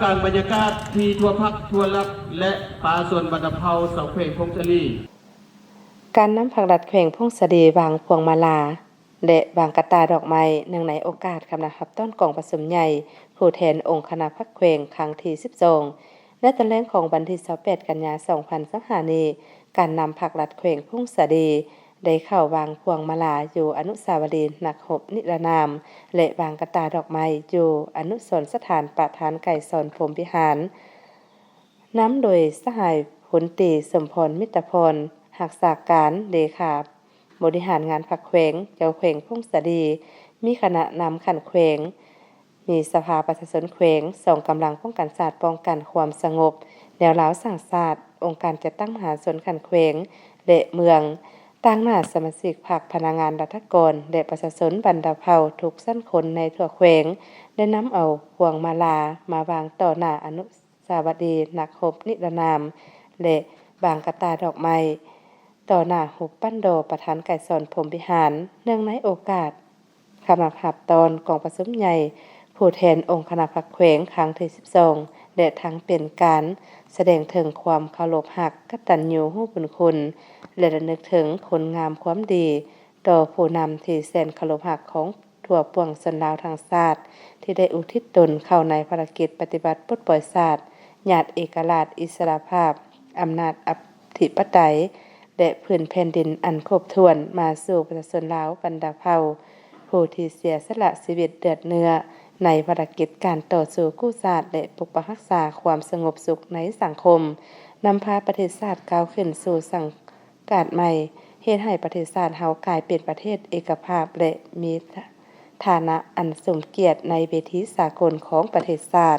ກາງບັນຍາກາດທີ່ທົ່ວພັກທົ່ວລັດ ແລະ ປະຊາຊົນບັນດາເຜົ່າຊາວແຂວງຜົ້ງສາລີ. ການນຳພັກລັດແຂວງຜົ້ງສາລີວາງພວງມາລາ ແລະ ວາງກະຕ່າດອກໄມ້ ເນື່ອງໃນໂອກາດຄະນະຮັບຕ້ອນກອງປະຊຸມໃຫຍ່ຜູ້ແທນອົງຄະນະພັກແຂວງຄັ້ງທີສິບສອງ ໃນຕອນແລງຂອງວັນທີຊາວແປດ ກັນຍາ ສອງພັນຊາວຫ້ານີ້, ການນຳພັກລັດແຂວງຜົ້ງສາລີ ໄດ້ເຂົ້າວາງພວງມາລາຢູ່ອະນຸສາວະລີນັກຮົບນິລະນາມ ແລະ ວາງກະຕ່າດອກໄມ້ຢູ່ອະນຸສອນສະຖານປະທານໄກສອນ ພົມວິຫານ ນຳໂດຍສະຫາຍພົນຕີ ສົມພອນ ມິດຕະພອນ ຮັກສາການເລຂາບໍລິຫານງານພັກແຂວງ, ເຈົ້າແຂວງຜົ້ງສາລີ, ມີຄະນະນຳຂັ້ນແຂວງ, ມີສະພາປະຊາຊົນແຂວງ, ສອງກຳລັງປ້ອງກັນຊາດ ປ້ອງກັນຄວາມສະຫງົບ, ແນວລາວສ້າງຊາດ, ອົງການຈັດຕັ້ງມະຫາຊົນຂັ້ນແຂວງ ແລະ ເມືອງ, ຕາງໜ້າສະມາຊິກພັກ, ພະນັກງານລັດຖະກອນ ແລະ ປະຊາຊົນບັນດາເຜົ່າທຸກຊັ້ນຄົນໃນທົ່ວແຂວງ ໄດ້ນຳເອົາພວງມາລາມາວາງຕໍ່ໜ້າອະນຸສາວະລີນັກຮົບນິລະນາມ ແລະ ວາງກະຕ່າດອກໄມ້ຕໍ່ໜ້າຮູບປັ້ນຫຼໍ່ປະທານໄກສອນ ພົມວິຫານ. ເນື່ອງໃນໂອກາດ ຄະນະຮັບຕ້ອນກອງປະຊຸມໃຫຍ່ຜູ້ແທນອົງຄະນະພັກແຂວງຄັ້ງທີສິບສອງ ແລະ ທັງເປັນການສະແດງເຖິງຄວາມເຄົາລົບຮັກ, ກະຕັນຍູຮູ້ບຸນຄຸນ ແລະ ລະນຶກເຖິງຄຸນງາມຄວາມດີຕໍ່ຜູ້ນຳທີ່ແສນເຄົາລົບຮັກຂອງທົ່ວປວງຊົນລາວທັງຊາດ ທີ່ໄດ້ອຸທິດຕົນເຂົ້າໃນພາລະກິດປະຕິວັດປົດປ່ອຍຊາດ, ຍາດເອກະລາດ, ອິດສະຫຼະພາບ, ອຳນາດອະທິປະໄຕ ແລະ ພື້ນແຜ່ນດິນອັນຄົບຖ້ວນມາສູ່ປະຊາຊົນລາວບັນດາເຜົ່າ ຜູ້ທີ່ເສຍສະຫຼະຊີວິດເລືອດເນື້ອໃນພາລະກິດການຕໍ່ສູ້ກູ້ຊາດ ແລະ ປົກປັກຮັກສາຄວາມສະຫງົບສຸກໃນສັງຄົມ, ນຳພາປະເທດຊາດກ້າວຂຶ້ນສູ່ສັງກາດໃໝ່, ເຮັດໃຫ້ປະເທດຊາດເຮົາກາຍເປັນປະເທດເອກະພາບ ແລະ ມີຖານະອັນສົມກຽດໃນເວທີສາກົນຂອງປະເທດຊາດ.